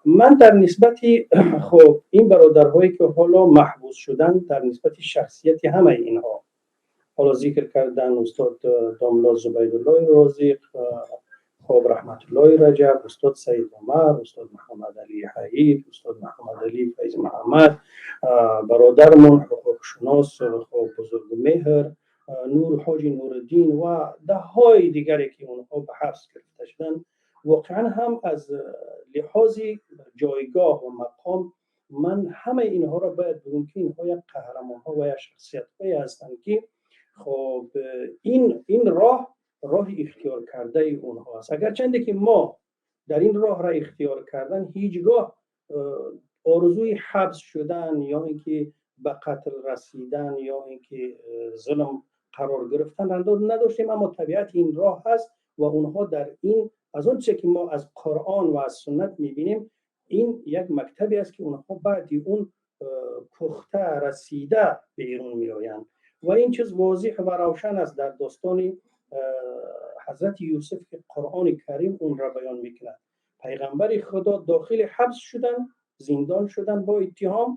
Ман дар нисбати, хуб, ин бародарҳое ки ҳоло маҳбус шуданд, дар нисбати шахсияти ҳамаи инҳо ҳоло зикр кардан устод домла Зубайдуллои Розиқ, хоб, Раҳматуллои Раҷаб, устод Саид Умар, устод Муҳаммадалӣ Ҳаид, устод Муҳаммадалӣ Файз Муҳаммад, бародармон ҳуқуқшунос, хоб, Бузургмеҳр Нур, Ҳоҷи Нуриддин ва даҳҳои дигаре ки онҳо ба ҳабс гирифта шуданд, воқеан ҳам аз лиҳози ҷойгоҳ ва мақом ман ҳамаи инҳоро бояд бигӯм, ки инҳо як қаҳрамонҳо ва як шахсиятҳое ҳастанд, ки, хоб, ин роҳ роҳи ихтиёр кардаи онҳо аст. Агарчанде ки мо дар ин роҳро ихтиёр кардан ҳеҷ гоҳ орзуи ҳабс шудан ё ин ки ба қатл расидан ё ин ки зулм қарор гирифтан надоштем, аммо табиати ин роҳ ҳаст ва онҳо дар ин, аз он чизе ки мо аз Қуръон ва аз суннат мебинем, ин як мактабе аст, ки онҳо баъди он пухта расида берун меоянд. Ва ин чиз возеҳ ва равшан аст дар достони ҳазрати Юсуф, ки Қуръони Карим онро баён мекунад. Пайғамбари Худо дохили ҳабс шуданд, зиндон шуданд бо иттиҳом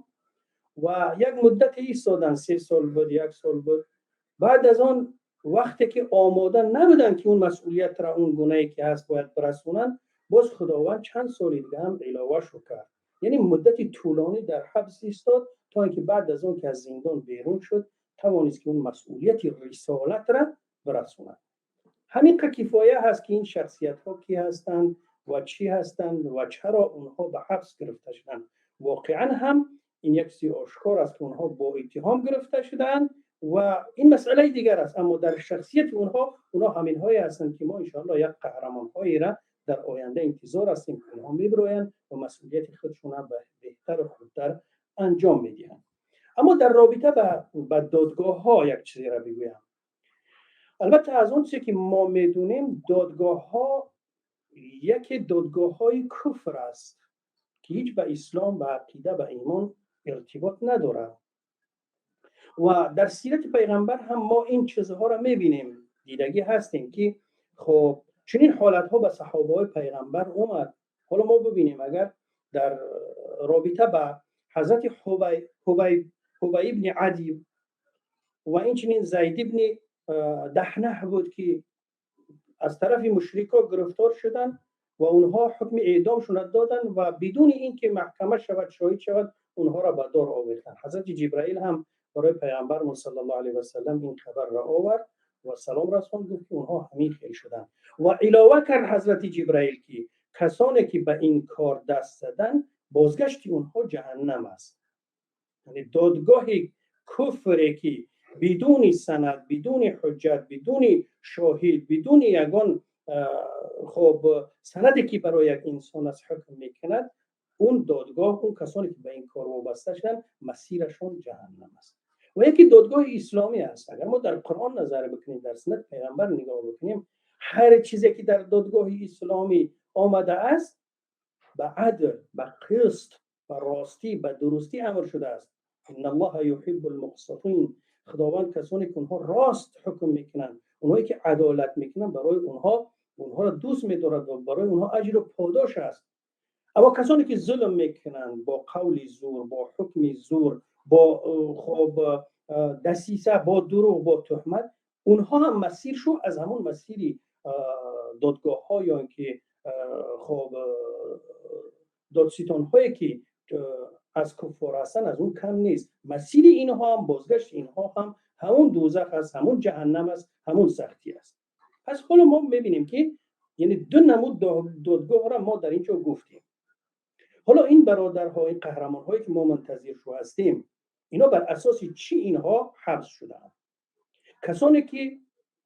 ва як муддате истоданд, 3 сол буд, як сол буд. Баъд аз он вақте ки омода набуданд, ки он масъулиятро он гунае ки ҳаст бояд бирасонанд, боз Худованд чанд соли дига ҳам иловашу кард, яъне муддати тӯлонӣ дар ҳабс истод, то ин ки баъд аз он ки аз зиндон берун шуд, тавонист, ки он масъулияти рисолатра бирасонад. Ҳамин қа кифоя ҳаст, ки ин шахсиятҳо кӣ ҳастанд ва чӣ ҳастанд ва чаро онҳо ба ҳабс гирифта шуданд. Воқеан ҳам ин як чизи ошкор аст, ки онҳо бо иттиҳом гирифта шудаанд ва ин масъалаи дигар аст, аммо дар шахсияти онҳо, онҳо ҳаминҳое ҳастанд, ки мо иншоалло як қаҳрамонҳоеро дар оянда интизор ҳастем, ки онҳо мебироянд ва масъулияти худшона беҳтару хубтар анҷом медиҳанд. Аммо дар робита ба додгоҳҳо як чизеро бигӯям. Албатта, аз он чизе ки мо медонем, додгоҳҳо яке додгоҳҳои куфр аст, ки ҳеҷ ба ислом, ба ақида, ба имон иртибот надорад. Ва дар сирати пайғамбар ҳам мо ин чизҳоро мебинем, дидагӣ ҳастем, ки, хоб, чунин ҳолатҳо ба саҳобаҳои пайғамбар омад. Ҳоло мо бибинем, агар дар робита ба ҳазрати Ҳубай ибни Адӣ ва инчунин Зайд ибни Даҳнаҳ буд, ки аз тарафи мушрико гирифтор шуданд ва онҳо ҳукми эъдомшона доданд ва бидуни ин ки маҳкама шавад, шоҳид шавад, онҳоро ба дор овехтанд. Ҳазрати Ҷибраил ҳам барои пайғамбармон саллаллоҳу алайҳи васаллам ин хабарро овард ва салом расонд, гуфт, ки онҳо ҳамин хел шуданд. Ва илова кард ҳазрати Ҷибраил, ки касоне ки ба ин кор даст заданд, бозгашти онҳо ҷаҳаннам аст. Яъне додгоҳи куфре, ки бидуни санад, бидуни ҳуҷҷат, бидуни шоҳид, бидуни ягон, хоб, санаде ки барои як инсон аст, ҳукм мекунад, он додгоҳ, он касоне ки ба ин кор вобаста шуданд, масирашон ҷаҳаннам аст. Ва яке додгоҳи исломӣ аст. Агар мо дар Қуръон назар бикунем, дар суннати пайғамбар нигоҳ бикунем, ҳар чизе ки дар додгоҳи исломӣ омада аст, ба адл, ба қист, ба ростӣ, ба дурустӣ амр шудааст. Инналлоҳа юҳиббул муқситин. Худованд касоне ки онҳо рост ҳукм мекунанд, онҳое ки адолат мекунанд, барои онҳо, онҳоро дӯст медорад ва барои онҳо аҷру подош аст. Аммо касоне ки зулм мекунанд, бо қавли зур, бо ҳукми зур, бо, хоб, дасиса, бо дурӯғ, бо туҳмат, онҳо ҳам масиршу аз ҳамон масири додгоҳҳо ё ин ки, хоб, додситонҳое ки аз куффор ҳастанд, аз он кам нест. Масири инҳо ҳам, бозгашти инҳо ҳам ҳамон дӯзах аст, ҳамон ҷаҳаннам аст, ҳамон сахтӣ аст. Пас ҳоло мо мебинем, ки яъне ду намуд додгоҳро мо дар ин ҷо гуфтем. Ҳоло ин бародарҳо, ин қаҳрамонҳое ки мо мунтазир шу ҳастем, ино бар асоси чӣ инҳо ҳабс шудаанд? Касоне ки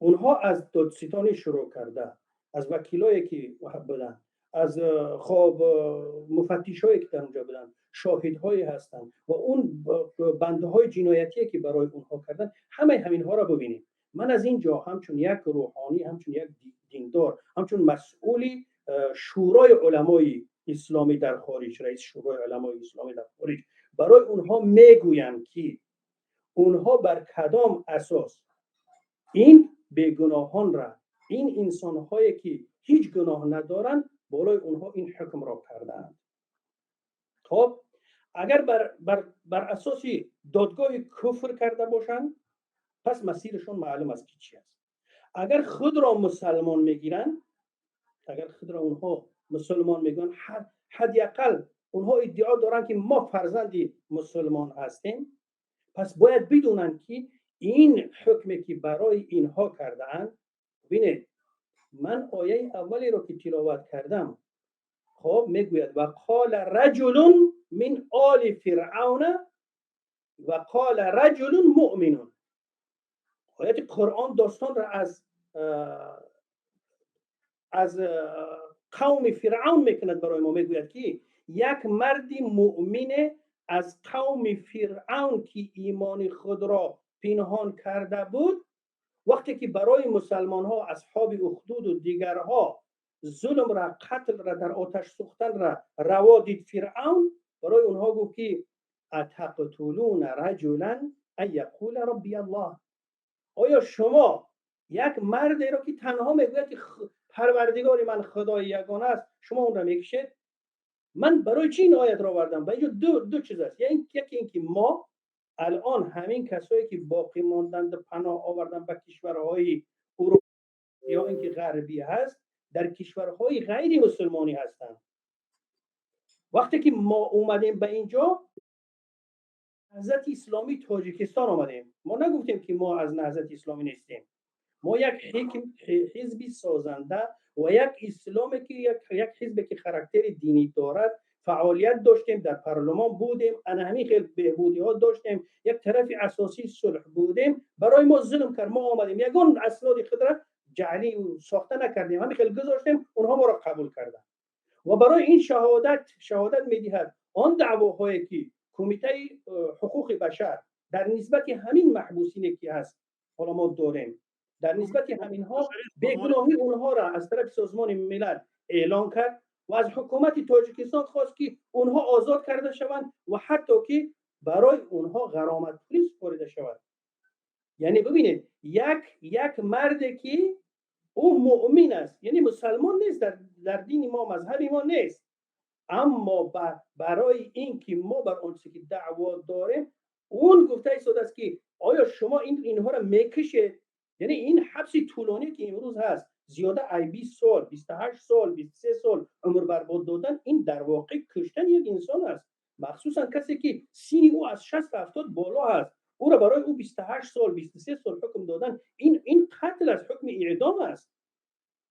онҳо аз додситонӣ шурӯъ карда, аз вакилое ки буданд, аз, хоб, муфаттишҳое ки дар онҷо буданд, шоҳидҳое ҳастанд ва он бандаҳои ҷиноятие ки барои онҳо карданд, ҳамаи ҳаминҳоро бибинем. Ман аз ин ҷо ҳамчун як рӯҳонӣ, ҳамчун як диндор, ҳамчун масъули Шӯрои уламои исломӣ дар хориҷ, раиси Шӯрои уламои исломӣ дар хориҷ, барои онҳо мегӯям, ки онҳо бар кадом асос ин бегуноҳонра, ин инсонҳое ки ҳеҷ гуноҳ надоранд, болои онҳо ин ҳукмро кардаанд. خب اگر بر اساس دادگاه کفر کرده باشند، پس مسیرشون معلوم است که چی است. اگر خود را مسلمان میگیرند، اگر خود را اونها مسلمان میگن، حداقل اونها ادعا دارند که ما فرزندی مسلمان هستیم، پس باید بدونند که این حکمی که برای اینها کرده‌اند. ببینید، من آیه اولی رو که تلاوت کردم، خب میگوید وقال رجل من آل فرعون وقال رجل مؤمن. آیت قرآن داستان را از قوم فرعون میکند برای ما. میگوید که یک مرد مؤمن از قوم فرعون که ایمان خود را پنهان کرده بود، وقتی که برای مسلمان ها، اصحاب اخدود و دیگرها، ظلم را، قتل را، در آتش سوختن را روا دید فرعون، برای اونها گفت که اتقتلون رجلا ان یقول ربی الله. آیا شما یک مردی را که تنها میگوید که پروردگار من خدای یگانه است، شما اون را میکشید؟ من برای چی این آیت را آوردم؟ و اینجا دو چیز است. یعنی یکی اینکه ما الان همین کسایی که باقی ماندند، پناه آوردن به کشورهای اروپا یا اینکه غربی هست، در کشورهای غیر مسلمانی هستند. وقتی که ما اومدیم به اینجا، نهضت اسلامی تاجیکستان آمدیم، ما نگفتیم که ما از نهضت اسلامی نیستیم. ما یک حزبی سازنده و یک اسلامی که یک حزبی که خاراکتر دینی دارد فعالیت داشتیم، در پارلمان بودیم، انا همین خیلی بهبودی ها داشتیم، یک طرف اساسی صلح بودیم. برای ما ظلم کرد، ما آمدیم یگان اسناد خود را جعلی و ساخته نکردیم، همین خیلی گذاشتیم، اونها ما را قبول کردن و برای این شهادت میدهد. آن دعواهایی که کمیته حقوق بشر در نسبت همین محبوسین که هست حالا ما داریم، در نسبت همینها بیگناهی اونها را از طرف سازمان ملل اعلان کرد و از حکومت تاجیکستان خواست که اونها آزاد کرده شوند و حتی که برای اونها غرامت پولی سپرده شود. یعنی ببینید، یک مرد که او مؤمن است، یعنی مسلمان نیست، در دین ما، مذهب ما نیست، اما برای اینکه ما بر اون که دعوا داریم، اون گفته ایستاده است که آیا شما اینها را میکشید؟ یعنی این حبس طولانی که امروز هست، زیاده ای 20 سال، 28 سال، 23 سال عمر برباد دادن، این در واقع کشتن یک انسان است. مخصوصا کسی که سینی او از 60 70 بالا هست، او را برای او 28 سال، 23 سال حکم دادن، این قتل است، حکم اعدام است.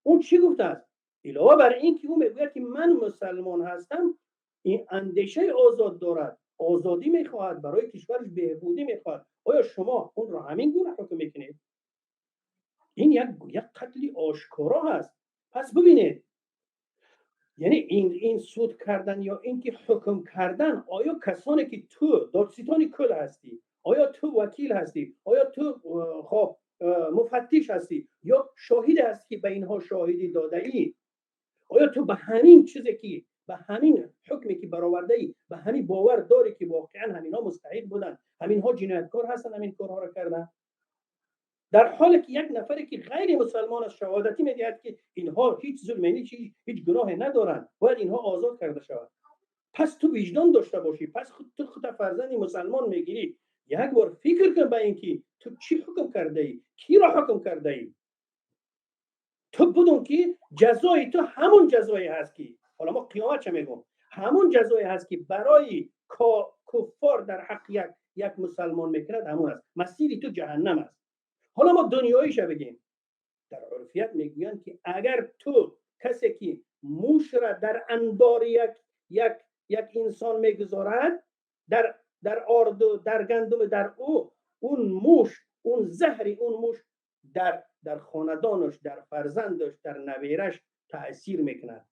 اون چی گفته است؟ علاوه بر این که او میگوید که من مسلمان هستم، این اندیشه آزاد دارد، آزادی میخواهد، برای کشورش بهبودی میخواهد. آیا شما اون را همین گونه حکم میکنید؟ این یک قتل آشکارا هست. پس ببینید، یعنی این سود کردن یا اینکه حکم کردن، آیا کسانی که تو دادستان کل هستی، آیا تو وکیل هستی، آیا تو خب مفتش هستی یا شاهد هستی که به اینها شاهدی داده ای، آیا تو به همین چیزی که به همین حکمی که برآورده ای، به همین باور داری که واقعا همینها مستحق بودن، همینها جنایتکار هستن، همین کارها را کردن؟ در حالی که یک نفری که غیر مسلمان است شهادتی میدهد که اینها هیچ ظلمی، هیچ گناهی ندارند، باید اینها آزاد کرده شود. پس تو وجدان داشته باشی، پس تو خود فرزند مسلمان میگیری، یک بار فکر کن به اینکه تو چی حکم کرده ای، کی را حکم کرده ای. تو بدون که جزای تو همون جزایی هست که حالا ما قیامت چه میگم، همون جزایی هست که برای کفار در حق یک مسلمان میکند، همون است. مسیر تو جهنم است. حالا ما دنیاییش بگیم، در عرفیت میگویند که اگر تو کسی که موش را در انبار یک انسان میگذارد، در آرد و در گندم، در اون موش، اون زهری اون موش در خاندانش، در فرزندش، در نویرش تأثیر میکند.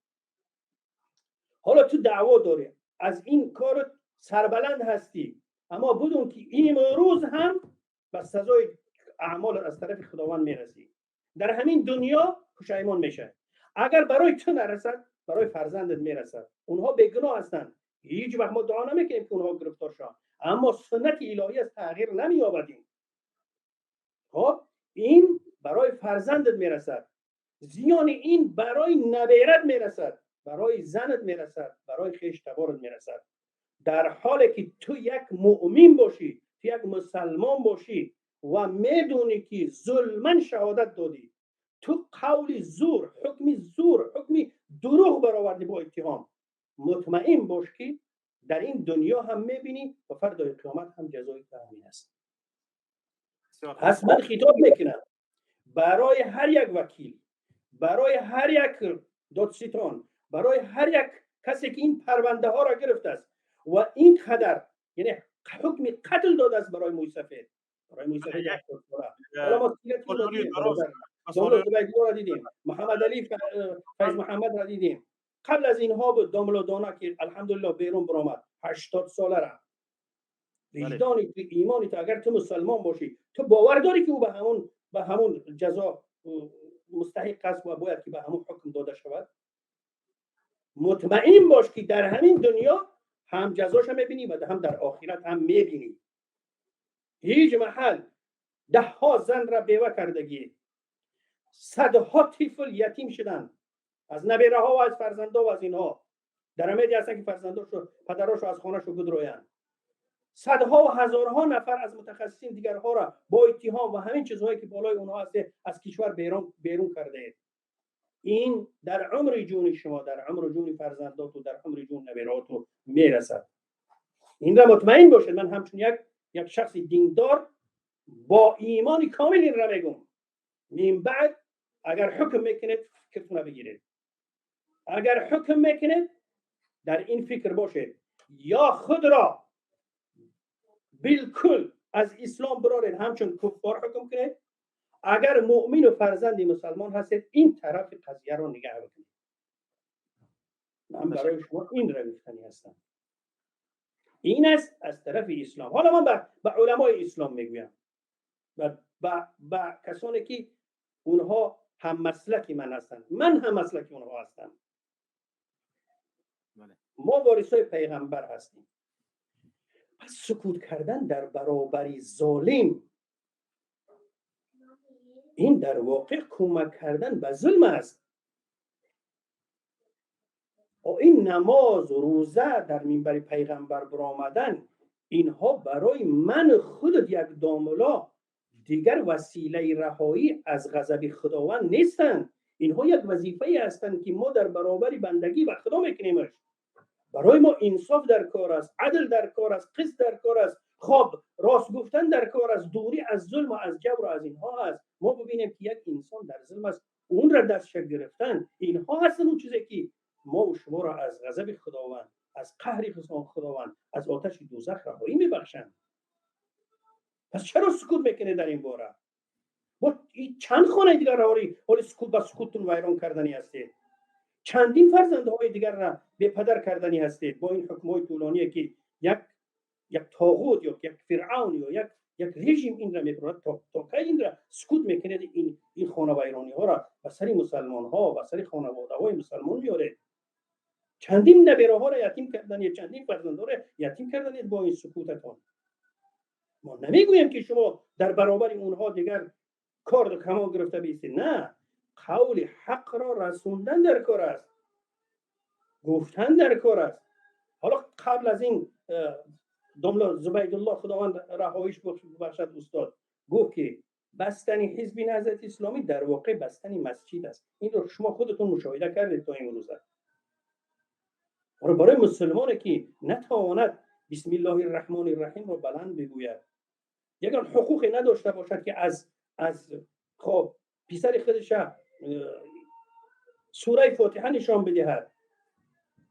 حالا تو دعوا داری، از این کار سربلند هستی، اما بدون که امروز هم به سزای اعمال از طرف خداوند میرسی. در همین دنیا پشیمان میشه. اگر برای تو نرسد، برای فرزندت میرسد. اونها بیگناه هستند، هیچ وقت ما دعا نمیکنیم که اونها گرفتار شوند، اما سنت الهی از تغییر نمییابدیم. خب این برای فرزندت میرسد، زیان این برای نویرت میرسد، برای زنت میرسد، برای خویش تبارت میرسد. در حالی که تو یک مؤمن باشی، تو یک مسلمان باشی و میدونی که ظلما شهادت دادی، تو قول زور، حکم زور، حکم دروغ برآوردی با اتهام، مطمئن باش که در این دنیا هم میبینی و فردای قیامت هم جزای تو همین است. پس من خطاب میکنم برای هر یک وکیل، برای هر یک دادستان، برای هر یک کسی که این پرونده ها را گرفته است و این قدر یعنی حکم قتل داده است برای موسفید، برای موسفید حالا ما را دیدیم، محمد علی فیض محمد را دیدیم، قبل از اینها بود داملا دانا که الحمدلله بیرون برآمد 80 ساله را. وجدانی تو، ایمانی تو، اگر تو مسلمان باشی تو باور داری که او به همون جزا مستحق است و باید که به همون حکم داده شود، مطمئن باش که در همین دنیا هم جزاش میبینی و هم در آخرت هم میبینی. هیچ محل ده ها زن را بیوه کردگی، صدها طفل یتیم شدن از نبیره ها و از فرزنده و از اینها، در امیدی هستن که فرزنداشو پدراشو از خانهشو بدرویند. صدها و هزارها نفر از متخصصین دیگرها را با اتهام و همین چیزهایی که بالای اونها هست از کشور بیرون کرده. این در عمر جون شما، در عمر جون فرزندات و در عمر جون نبیرات میرسد. این را مطمئن باشید. من همچون یک شخص دیندار با ایمان کامل این را میگم. من بعد اگر حکم میکنید فکرتون بگیرید، اگر حکم میکنید در این فکر باشید، یا خود را بالکل از اسلام برارید همچون کفار حکم کنید، اگر مؤمن و فرزند مسلمان هستید این طرف قضیه را نگه بکنید. من برای شما این را گفتنی هستم. این است از طرف اسلام. حالا من به علمای اسلام میگویم و به کسانی که اونها هم مسلک من هستند، من هم مسلک اونها هستم. ما وارثای پیغمبر هستیم. پس سکوت کردن در برابر ظالم، این در واقع کمک کردن به ظلم است. و این نماز و روزه در منبر پیغمبر برآمدن، اینها برای من خودت یک داملا دیگر وسیله رهایی از غضب خداوند نیستند. اینها یک وظیفه هستند که ما در برابر بندگی و خدا میکنیمش. برای ما انصاف در کار است، عدل در کار است، قسط در کار است، خواب راست گفتن در کار است، دوری از ظلم و از جبر و از اینها است. ما ببینیم که یک انسان در ظلم است، اون را دستش گرفتن، اینها هستن اون چیزی که ما و شما را از غضب خداوند، از قهر خداوند، از آتش دوزخ رهایی میبخشند. پس چرا سکوت میکنه در این باره؟ ما چند خانه دیگر را حال سکوت با سکوتتون ویران کردنی هستید، چندین فرزندهای دیگر را به پدر کردنی هستید با این حکم‌های طولانی که یک طاغوت یا یک فرعون یا یک رژیم این را میبرد. تا کی این را سکوت میکنید؟ این خانه ویرانی ها را به سر مسلمان ها، به سر خانواده های مسلمان میاره. چندین نبیره ها را یتیم کردن یا چندین فرزندها را یتیم کردن با این سکوتتان. ما نمیگوییم که شما در برابر اونها دیگر کار و کمان گرفته بیستید، نه، قول حق را رسوندن در کار است، گفتن در کار است. حالا قبل از این داملا زبیدالله خداوند رهاییش بخشد استاد گفت که بستن حزب نهضت اسلامی در واقع بستن مسجد است. این رو شما خودتون مشاهده کردید تا امروز. برای مسلمانی که نتواند بسم الله الرحمن الرحیم را بلند بگوید، یگان حقوقی نداشته باشد که از خب پسر خودش سوره فاتحه نشان بدهد،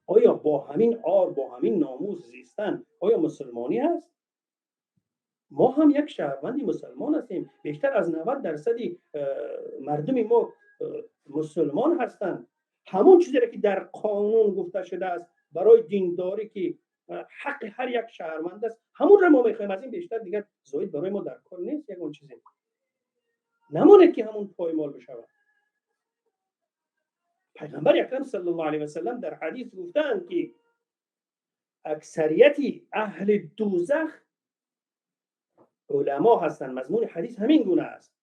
آیا با همین آر، با همین ناموس زیستن آیا مسلمانی هست؟ ما هم یک شهروندی مسلمان هستیم. بیشتر از 90% مردم ما مسلمان هستند. همون چیزی که در قانون گفته شده است برای دینداری که حق هر یک شهروند است، همون را ما میخوایم. از این بیشتر دیگر زاید برای ما در کار نیست. یگان چیزی نمونه که همون پایمال بشود. پیغمبر اکرم صلی الله علیه و سلم در حدیث گفتند که اکثریت اهل دوزخ علما هستند. مضمون حدیث همین گونه است،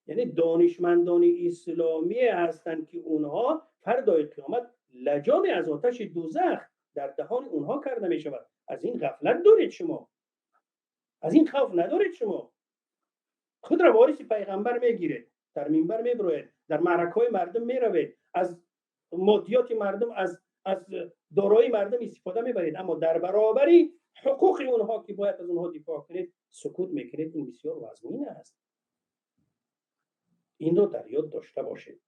یعنی دانشمندان اسلامی هستند که اونها فردای قیامت لجام از آتش دوزخ дар даҳони онҳо карда мешавад. Аз ин ғафлат доред шумо, аз ин хавф надоред. Шумо худро вориси пайғамбар мегиред, дар минбар мебироед, дар маъракаҳои мардум меравед, аз моддиёти мардум, аз дорои мардум истифода мебаред, аммо дар баробари ҳуқуқи онҳо, ки бояд аз онҳо дифоъ кунед, сукут мекунед. Ин бисёр вазмин аст, инро дар ёд дошта бошед.